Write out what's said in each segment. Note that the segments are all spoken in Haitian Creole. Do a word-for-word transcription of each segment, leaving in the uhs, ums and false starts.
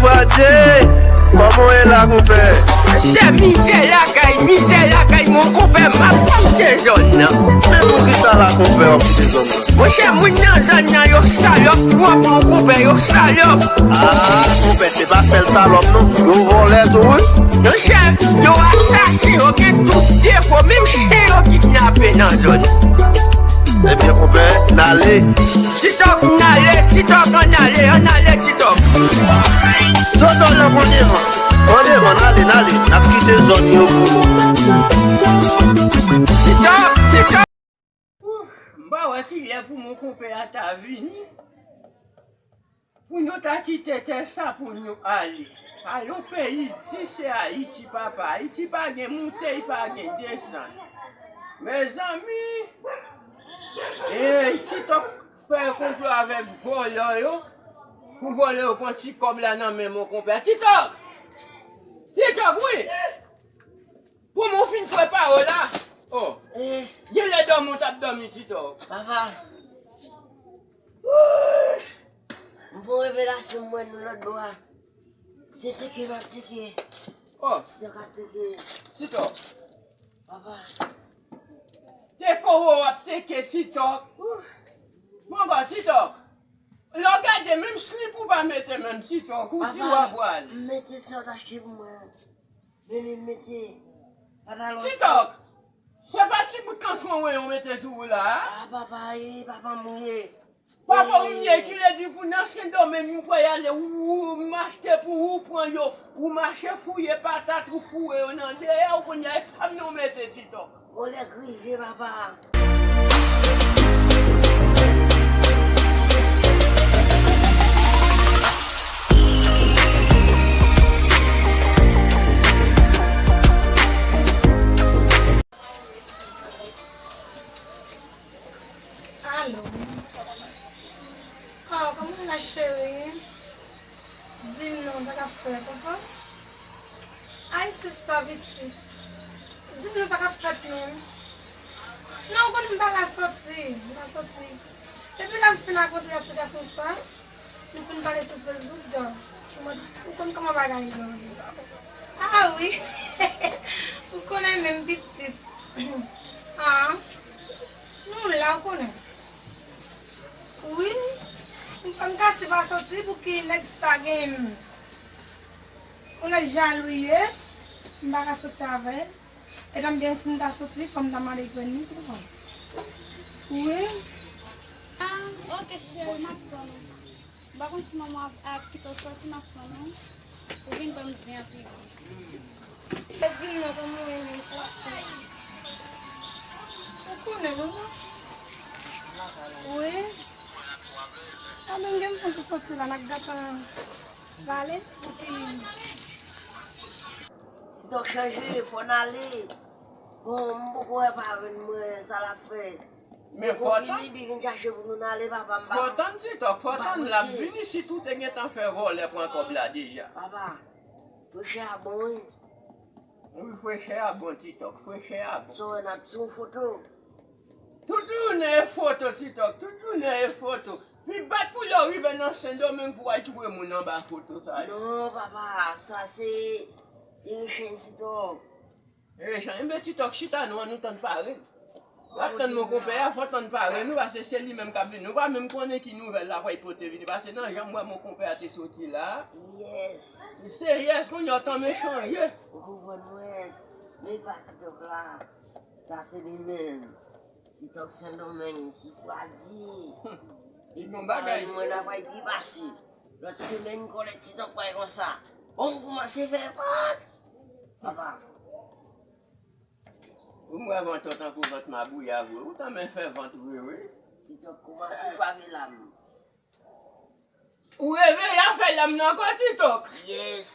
Fadye, kòman w ye la, konpè? Monchè, mizè lakay, mizè lakay, mon konpè, m ap kite zòn nan. Men poukisa la, konpè, w ap kite zòn nan? Monchè, moun nan zòn nan, yo salòp twòp, mon konpè, yo salòp. Ah, konpè, se pa sèl salòp, non. Yo vòlè tou, wi. Monchè, yo asasen, yo gen tout defo, menm chen yo kidnape nan zòn. Ebyen, konpè, n ale. Ti Tòk, n ale, Ti Tòk, ann ale, ann ale, Ti Tòk. Toto la, pran devan. Pran devan, n ale, n ale. N ap kite zòn yo pou nou. Ti Tòk, Ti Tòk. Ouf, m pa wè ki lè pou mon konpè a ta vini. Pou nou ta kite tè sa pou nou ale. Pa yon peyi di se Ayiti, papa. Ayiti pa gen moute, li pa gen desann. Mezanmi, ey, Ti Tòk fè konplo avèk vòlè yo. Pou vòlè yo pran ti kòb la nan men mon konpè. Ti Tòk! Ti Tòk, wi! Kòman w fin prepare w la? Oh. Eh. Genlè dòmi w t ap dòmi, Ti Tòk. Papa. M fè yon revelasyon mwen nou lòt bò a. Se teke m ap teke. Oh. Ti Tòk ap teke. Ti Tòk. Papa. Teke w ap teke, Ti Tòk. Ouh. Mon gars, Ti Tòk. Lè w gade, menm slip ou pa mete menm, Ti Tòk. Ou di w ap pral. Papa, m mete sa w t achte pou mwen. Vini mete pantalon sa. Ti Tòk, se pa ti bout kanswon wen yo mete sou ou la a? Ah, papa, e, papa mouye. Papa mouye, ki vle di pou nan Sendomeng ou pral ale, ou, ou m achte pou ou pran yo, ou mache fouye patat, ou foure yo nan dèyè, ou kounye a e pa m nan w mete, Ti Tòk. Bon, lè k rive, papa. Alo. Oh, kòman w ye la, cheri? Di m non, sa k ap fèt, anfen? Ay, sista pitit. Di m non, sa k ap fèt menm? Non, ou konnen m pa ka soti, m pa soti. Depi lè m fin rakontre ak ti gason sa, nou fin pale sou Facebook, donk, ou konn kòman bagay yo ye. Ah wi, ou konnen menm pitit. Ah, nou la, ou konnen. Wi, m, m kase pa soti pou ki nèg sa gen yon nèg jalou ye, m pa ka soti avè l. Etan byen si m ta soti, fò m ta mare grenn li, ou konprann? Wi. Ah, ok, cheri, m ap tann ou. M pa konn si manman ap, ap kite w soti, m ap tann ou. Ou vin ban m zen an pi. Di m non, kòman w ye menm, sa w ap fè? Ou konnen, manman. Wi. A, men m gen pou m soti la, n ap gentan pale, epi Ti Tòk chanje, fò n ale. Bon, m poko wè parenn mwen, sa l ap fè. Men fò tann. Li vin chache pou nou n ale, papa, m pa. Fò tann Ti Tòk, fò tann l ap vini, sitou te gentan fè vòlè pran kòb la deja. Papa, frechè a bon, wi. Wi, frechè a bon, Ti Tòk, frechè a bon. Sa w wè, n ap ti yon foto. Tout jounen e foto, Ti Tòk, tout jounen e foto. Pi bat pou lè w rive nan Sendomeng pou w al tchouwe moun anba foto sa yo. Non, papa, sa se Irichen Ti Tòk. Irichen, enben Ti Tòk chita nou an, nou tann parenn. W ap tann mon konpè a, fò tann parenn nou, paske se li menm k ap vini. Nou pa menm konnen ki nouvèl la pral pote vini, paske nan jan m wè mon konpè a te soti la. Yes. Se yes, kounye a w tanmen chanje. Ou konprann mwen, men pa Ti Tòk la. Sa se li menm. Ti Tòk Sendomeng, sifwazi. Li bon bagay. Mwen la pral pi pase. Lòt semèn, kòlèt Ti Tòk pral konsa. Bon, m kòmanse fè vant. Papa. Ou m wè vant ou tankou vant mabouya vre. Ou tanmen fè vant vre, wi. Ti Tòk kòmanse chwave lam. Ou reveye a fè lam nan ankò, Ti Tòk? Yes.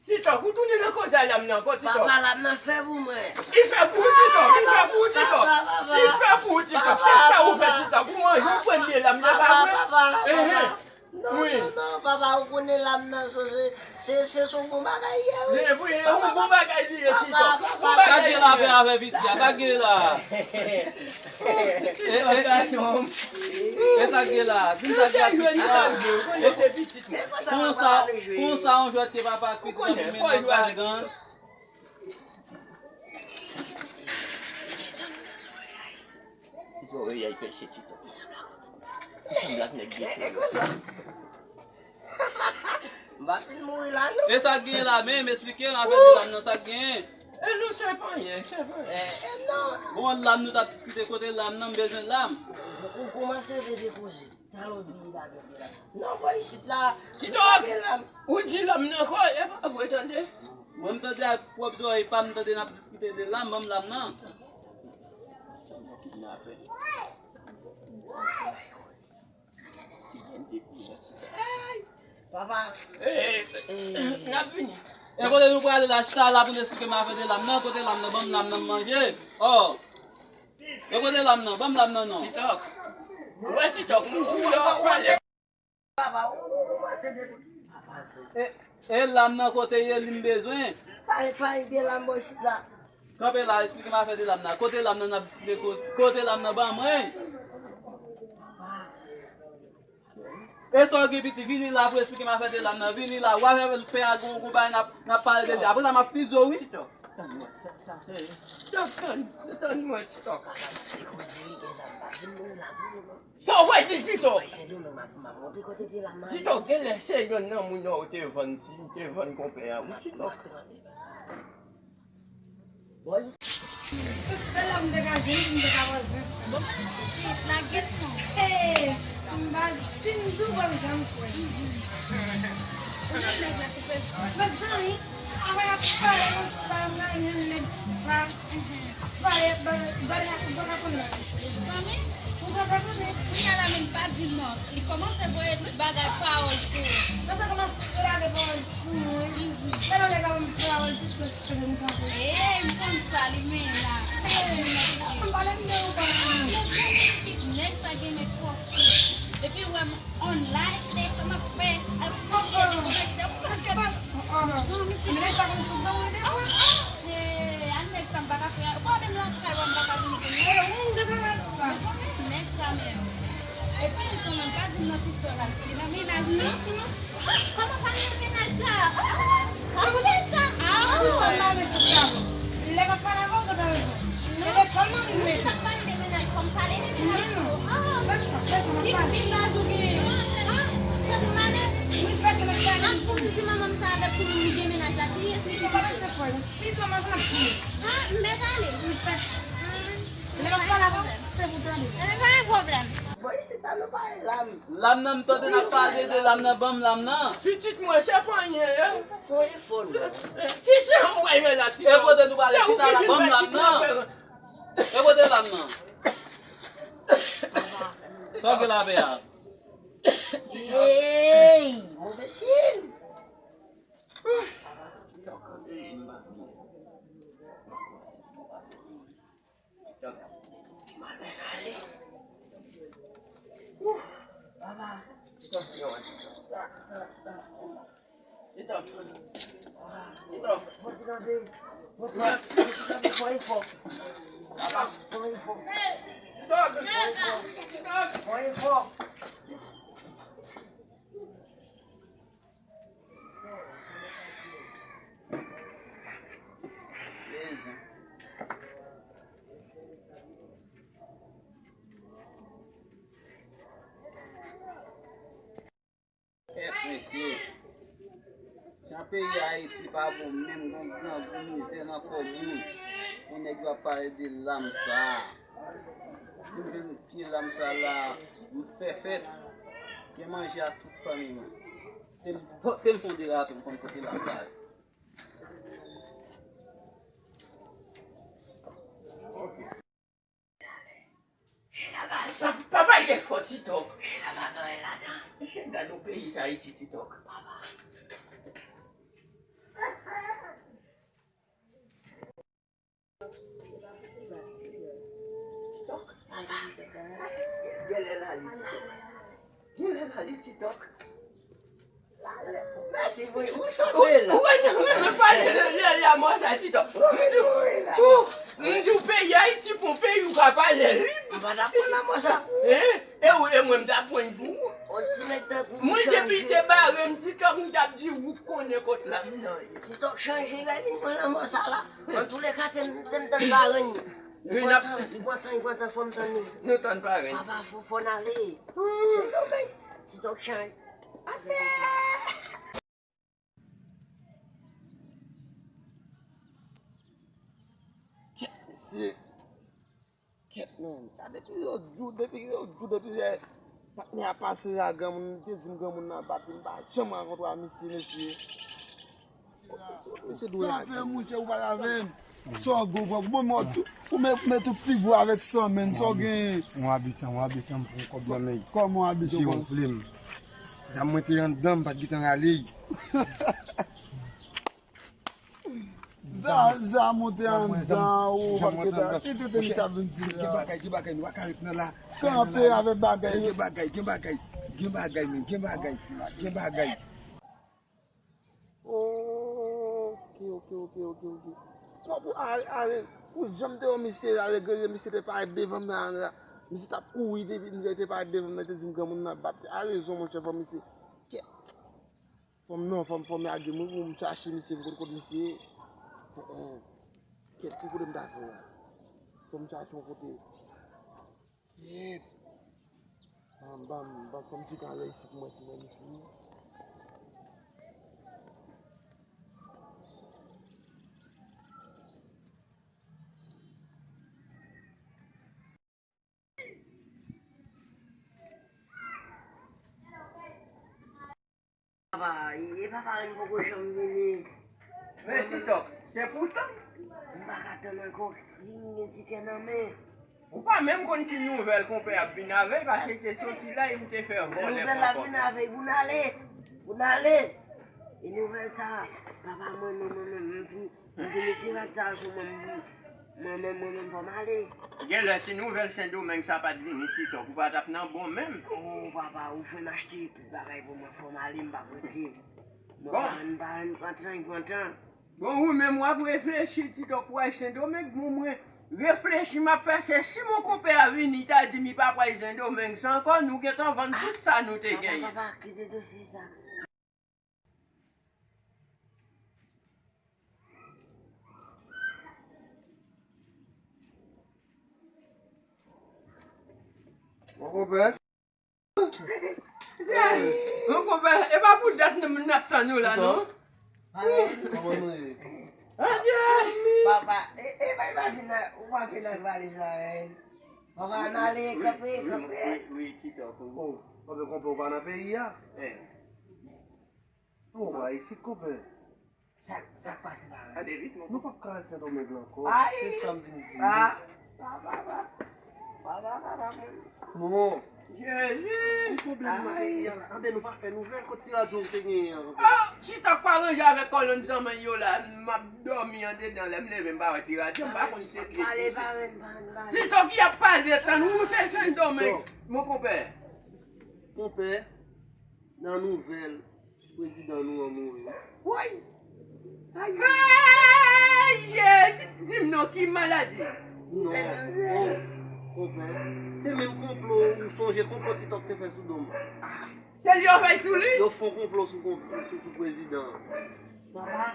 Ti Tòk, ou tounen nan koze a lam nan ankò, Ti Tòk? Papa, lam nan fè pou mwen. Li fè pou ou, Ti Tòk, li fè pou ou, Ti Tòk. Papa, papa. Li fè pou ou, Ti Tòk. Papa, se sa ou fè, papa. Ti Tòk, ou manje yon premye lam nan, pa vre? Papa, papa. Enhen. Non, Wi. Non, non, papa, ou konnen lam nan, so, se, se, se son bon bagay ye, wi. Wi, wi, e yon bon bagay li ye, Tito. Bon bagay li ye. Sa k gen la, pè, avè pitit la? Sa k gen la? E, e, e, e sa k gen la? Di m sa k gen ak pitit la? Konsa, konsa, yon jwèt ke papa ak pitit la pou mennen nan kalgan. Zorèy ay pèse Tito. Li sanble ak nèg geto yo. M pa fin mouri la, non. E sa k genyen la menm? Esplike m afè de lam nan, sa k genyen? E non, se pa anyen, se pa anyen. E, e non. Bon, lam nou t ap diskite, kote lam nan? M bezwen lam. Ou kòmanse vle depoze. Talè w di li pa gen lam. Non, bò isit la, li pa gen lam. Ou di lam nan ankò, e pa vre tande. Mwen m tande ak pwòp zòrèy pa m, m tande n ap diskite de lam, ban m lam nan. Sanble kidnapè. Ki gen de koulè ti sa. Papa. N ap vini. E kote nou prale la, chita la pou n esplike m afè de lam nan, kote lam nan, ban m lam nan m manje. Oh. E kote lam nan, ban m lam nan non. Titòk. Ou wè Titòk, nou di yo pale. Papa, ou, ou, ou kòmanse de, papa. E, e lam nan kote ye, li m bezwen. Pale, pale de lam bò isit la. Kanpe la, esplike m afè de lam nan. Kote lam nan, n ap diskite ko-, kote lam nan, ban mwen. E sa w gen piti, vini la pou esplike m afè de lam nan. Vini la, w a fè pè a gon, gon bagay n ap, n ap pale de li. Apre sa, m ap fize w, wi. Titòk, tann mwen, sa, sa se, Titòk, tann, tann mwen, Titòk. Sa w wè di Tito? Tito, genlè se yonn nan moun yo ou te vann ti, ou te vann konpè a, wi, Tito. Se sèl la m te ka jwenn pou m te ka wè zen sa. Bon, pitit, lage tan. Hey, m pa fin di w pa janm kwè. Ou gen nèg la sou Facebook? Mezanmi, apre y ap pale konsa, m pa gen nèg sa. Pale, pale, pale, pale, pale. Mezanmi. Ou gentan konnen. Kounye a la menm pa di m non. Li kòmanse voye tout bagay pawòl sou ou. Nan sa kòmanse lage pawòl sou mwen. Gade yon nèg ap ban m pawòl tout tan se m kanpe. Ee, m konn sa, li menm la. Ee, m pale m de ou pa. Nèg sa gen men fòse. Depi l wè m online, de sa m ap fè, al kouche, dekonekte m, paske zanmi ki. Mezanmi, ki. Hey, a nèg sa m pa ka fè. Ou pa wè menm lakay ou a m pa ka vini kounye a. Mezanmi, nèg sa menm. Epi tou, mwen pa di m nan ti sè la. Li nan mennaj, non? Kòman pa nan mennaj la? Ah, ah, ah, se pou sa. Ah, se pou sa, m pa vle sou sa. Lè m ap pale avè w, ou gentan reponn. E lekòl mwen vin mete. Ou t ap pale de mennaj, fò m pale de mennaj tou. Ah, fè sa, fè sa, m ap pale. Ki, ki laj ou genyen? Ah, se pou m ale? Wi, fè sa, m ap pale. Ah, fò m di manman m sa avèk pou li gen mennaj la. Ki, ki, ki, ki. Tito, m ap kriye. Ah, m mèt ale. Wi, fè sa. Lè m ap pale avè w, se pou tande. Enben, pa gen pwoblèm. Bon, isit la, nou pa gen lam. Lam nan, m tande n ap pale de lam nan, ban m lam nan. Pitit mwen, se pa anyen, ye. Fon e fon, non. Ki se yon bagay la, Tito? E kote nou pale, chita la, ban m lam nan. E kote lam nan? Sa w gen la, pè a? Ey, move siy. Papa, Tito, se yon Tito. Tito, Tito, fò ti kanpe, fò ti kanpe, fò efò. Papa, fò efò. Tito, fò efò. Kèt mesye. Jan peyi Ayiti pa bon menm, gon grangou, mizè nan kò moun. Yon nèg yo ap pale de lam sa. Si m jwenn pye lam sa la, m fè fèt. Gen manje ak tout fanmi mwen. Te m, te m fon derape, m konn kote lam sa ye. Sa pa bay efò, Titòk. Gad yon peyi sa Ayiti, Titòk. Titòk, papa. Genlè l ale, Titòk. Genlè l ale, Titòk. Mèsi, wi, ou sot la. Ou wè, nan renmen pale lè, lè, lè, mò sa, Tito. M di w, ou, m di w, peyi Ayiti pou peyi ou ka pale lib. M pa t ap pran nan mò sa pou ou. Hein? E ou, e mwen, m t ap pran pou ou. On ti nèg tankou ou chanje. Mwen, depi te bare m, Tito, m t ap di ou konnen kot la. Non, Tito chanje, gade, mwen nan mò sa la. Antouleka, te m, te m tann bare m. Li kontan, li kontan, li kontan, fò m tann li. Nou tann pare. Papa, fò, fò n ale. Sendomeng, Tito chanje. Kèt, mesye. Kèt, man. A, depi lòt jou, depi lòt jou, depi lè patnè a pase la, granmoun te di m granmoun nan bat li, m pa janm rankontre a misye, mesye. Kanpe, mouche, ou pa lave m. Sa w gwo, gwo, bon, mò, ou met, ou met tout figi w avèk san, men, sa w gen. Yon abitan, yon abitan, m pran kòb nan men l. Kòman yon abitan? Misye wonfle m. Zam mwen te anndan m, m pa t gentan rale l. Zam, zam ou te anndan, ou pa t gentan. Ki te te misye ap vin di la? Gen bagay, gen bagay, nou pa ka ret nan la. Kanpe avèk bagay. Gen bagay, gen bagay, gen bagay, men, gen bagay, gen bagay. Ok, ok, ok, ok, ok. Non, pou ale, ale, pou jan m te wè misye, ale, gade misye te parèt devan m nan la. Misye t ap kouri depi misye te parèt devan m nan, te di m granmoun nan bat li. A rezon, monchè, fò misye. Kèt. Fò m non, fò m, fò m lage mwen pou m chache misye, m konn kot misye ye. Kèt, ki kote m ta fè la? Fò m chache yon kote. Kèt. Ban m, ban m, ban m fè m ti kanpe isit, mwen si mwen isit. Papa, e, e papa, m poko janm vini. Men Titòk, se pou tann. M pa ka tann ankò, si m gen ti kè nan men. Ou pa menm konn ki nouvèl konpè ap vin avè l, paske l te soti la e m te fè vòlè pran kòb la. Nouvèl la vin avè l, pou n ale, pou n ale. E nouvèl sa, papa, mwen menm, mwen menm, m vin M te met ti rad sa a sou mwen, m, mwen menm, mwen menm, fò m ale. Genlè si nouvèl Sendomeng sa pa t vini, Titòk, ou pa t ap nan bon menm. O papa, ou fenk achte tout bagay pou mwen, fò m ale, m p ap rete. Mwen pa, m pa, m pran tan, m pran tan. Bon, ou menm w ap reflechi, Titòk, pou al Sendomeng, bon, mwen reflechi m ap fè, se si mon konpè a vini, ta di m li pa pral Sendomeng, se ankò nou gentan vann tout sa nou te genyen. Papa, papa, kite dosye sa. Mon konpè. Mon konpè, e pa pou dat nou n ap tann ou la, non? Kòman nou ye? Adye! Papa, e, e pa imajine, ou pa vin ak valiz la, men. Papa, n ale, kanpe, kanpe. Wi, wi, wi, Titòk, wi. O, konpè, konpè, ou pa nan peyi a? Eh. Ou pa isit, konpè. Sa, sa k pase la menm? Gade vit, mon konpè. Nou p ap ka al Sendomeng ankò. Ay! Se sa m vin di. Ah! Papa, papa. Papa, papa, papa. Momo. Jezi! Ki pwoblèm nan peyi a la? Anben nou pa fè nouvèl, kot ti radyo w te genyen an? Ah! Chita k pa ranje avèk kòlonn zanmann yo la, m ap dòmi andedan, lè m leve m pa wè ti radyo, m pa konn se ki. Pale, pale, pale, pale. Tito ki ap pale, tann ou se Sendomeng, mon konpè. Konpè, nan nouvèl, prezidan nou an mouri. Woy! Ay, ay, Jezi! Di m non, ki maladi? Non, o, konpè. Se menm konplo, ou sonje konplo Titòk te fè sou do m? Se li yo fè sou li? Yo fè yon konplo sou, sou, sou prezidan an. Papa.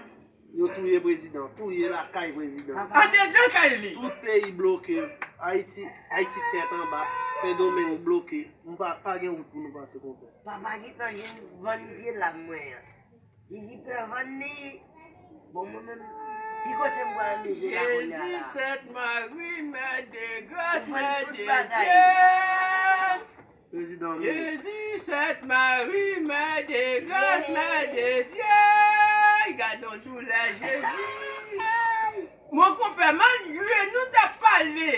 Yo touye prezidan, touye lakay prezidan. Andedan kay li. Tout peyi bloke. Ayiti, Ayiti tèt anba. Sendomeng bloke. Nou pa, pa gen wout pou nou pase, konpè. Papa gentan jwenn vann pye lab mwen an. Li gentan vann li. Bon, mwen menm, ki kote m pral mize la kounye a la? Jésus, Sainte Marie, Mère de grâce, Mère de Dieu. Prezidan nou. Jésus, Sainte Marie, Mère de grâce, Mère de Dieu. Gade yon doulè, Jezi. Mon konpè, malgre nou t ap pale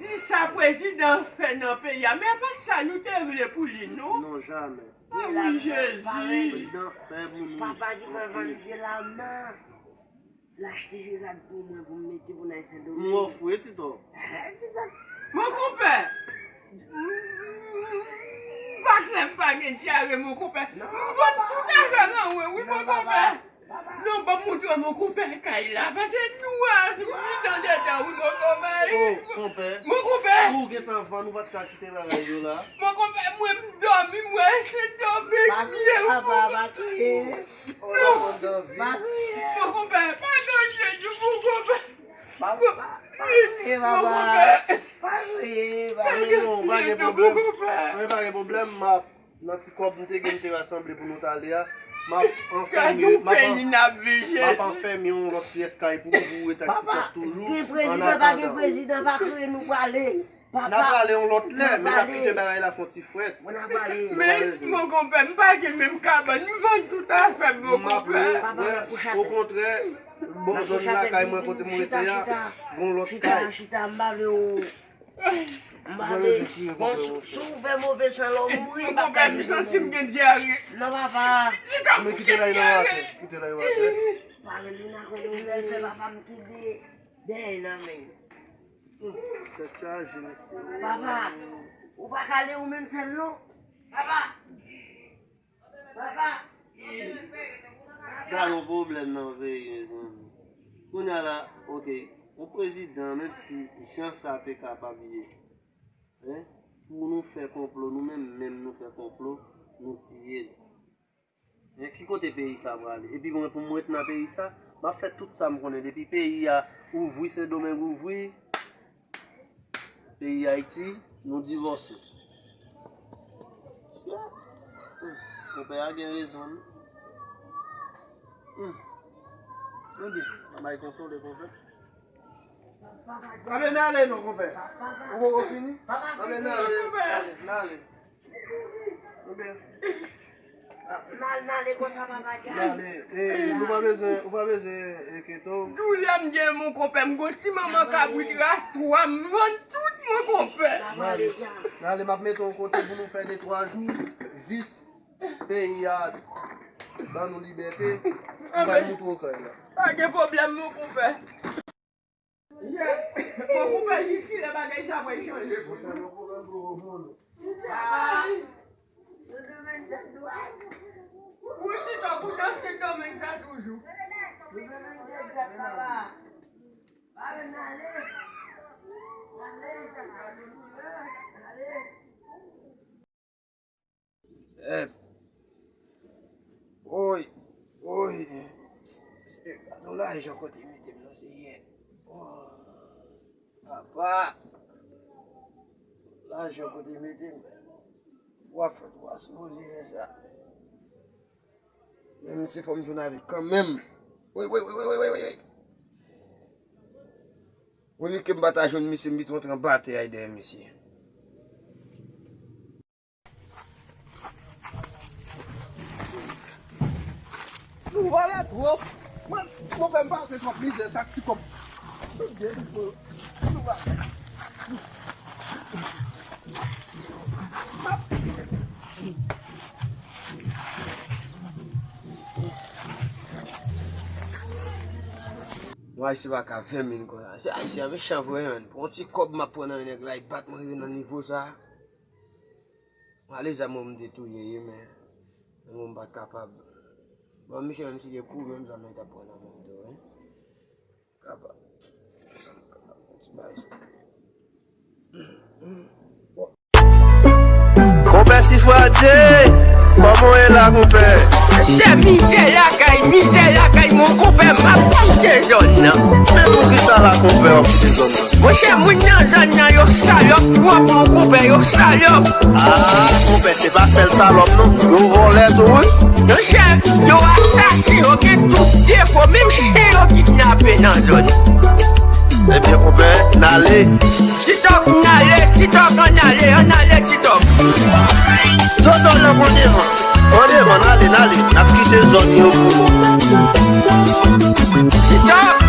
di sa prezidan fè nan peyi a, men e pa t sa nou te vle pou li, non. Non, jamè. Ah wi, Jezi. Prezidan fè pou nou. Papa gentan vann pye lab nan. L achte rad pou mwen pou m mete pou n al Sendomeng. M ofri, Tito. Mon konpè, m pa klè, m Pa gen dyare, mon konpè. M vann tout afè m nan wi, mon konpè. Non, ban m montre mon konpè kay la. Paske nou a sou mitan de dan wi, mon konpè. Oh, konpè. Mon konpè. Si w gentan vann, ou pa t ka kite bagay yo la. Mon konpè, mwen m dòmi, mwen se dòmi. Pa kriye, papa, pa kriye. Non. Mon konpè, pa kriye, mon konpè. Papa, pa kriye, papa. Pa kriye, papa. Non, pa gen pwoblèm. Mwen pa gen pwoblèm, m ap nan ti kòb m te gen m te rasanble pou nou t ale a. M ap anfèm yon, m ap an-, m ap anfèm yon lòt pyès kay pou ou, pou ou ret ak ti kòb toujou. Gen prezidan, pa gen prezidan, pa kriye, nou prale. N a prale yon lòt lè, men n ap kite bagay la fè yon ti frèt. Men mon konpè, m pa gen menm kabann, m vann tout afè m, mon konpè. Okontrè, bò zòn lakay mwen kote mwen rete a, gon lòt kay. Chita, chita, m pa vle w, m pa vle. Bon, si, si w fè move san lè w mouri, m pa ka di. Mon konpè, m santi m gen dyare. Non, papa. Men kite la, nan atè. Kite la, nan atè. Pa rele nan kote w fè, fè papa m kite dèyè nan men. Hmm, tèt chaje, mesye. Papa, ou pa ka ale ou menm sèl non. Papa. Papa. Gade yon pwoblèm nan peyi, mezanmi. Kounye a la, oke, yon prezidan, menm si jan sa te kapab ye, en, pou nou fè konplo, nou menm, menm nou fè konplo, nou tiye l. Men ki kote peyi sa prale? Epi mwen, pou mwen ret nan peyi sa, m ap fè tout sa m konnen. Depi peyi a ouvri, Sendomeng ouvri, peyi Ayiti, nou divòse. Sya. Hmm. Konpè a gen rezon, wi. Hmm. Ebyen, ann bay konsole konpè. Anben, n ale non, konpè. Ou poko fini? Anben, n ale, n ale, n ale. Ebyen. N al, n ale konsa, papa Djay. N ale. E, nou pa bezwen, ou pa bezwen enkete w. Doulè m gen, mon konpè, m gon ti manman kabrit ras twa, m vann tout, mon konpè. N ale. N ale, m ap mete w kote pou nou fè de twa jou. Jis peyi a ban nou libète. M pral moutre w kay la. Pa gen pwoblèm, mon konpè. Bon, pou mwen, jiskilè bagay sa pral chanje pou nou? Ah. Pou ti tan pou nan Sendomeng sa toujou. Èt. Woy, woy. Se gade yon lajan kote mete m nan, Seyè. Oh, papa. Lajan kote mete m. Twa fè twa sipoze fè sa. Men misye fò m jwenn avèk kanmenm. Woy, woy, woy. Ou li ke m pa ta jwenn misye, m vit rantre anba tè a dèyè misye. Nou vòlè twòp. Mwen, mwen fè m pase twòp mizè, sa k ti kòb. Nou vòlè. Nou Ayisyen pa ka venmen konsa. Se Ayisyen an mechan vre, en. Pou yon ti kòb m ap pran nan men nèg la, li bat mwen rive nan nivo sa. Alèz a mwen m te touye ye, men, men mwen m pa t kapab. Bon, misye menm si te kouri, menm zam nan li t ap pran nan men m tou, wi. Kapab. Sa m kapab, yon ti bagay sou. Konpè Sifradye, kòman w ye la, konpè? Chè mizè lakay, mizè lakay, mon konpè, m ap kite zòn nan. Men poukisa la, konpè, w ap kite zòn nan? Monchè, moun nan zòn nan, yo salòp twòp, mon konpè, yo salòp. Ah, konpè, se pa sèl salòp, non. Yo vòlè tou, wi. Monchè, yo asasen, yo gen tout defo, menm chen yo kidnape nan zòn. Ebyen, konpè, n ale. Ti Tòk, n ale, Ti Tòk, ann ale, ann ale, Ti Tòk. Toto, nan pran devan. Pran devan, n ale, n ale. N ap kite zòn yo pou nou. Ti Tòk.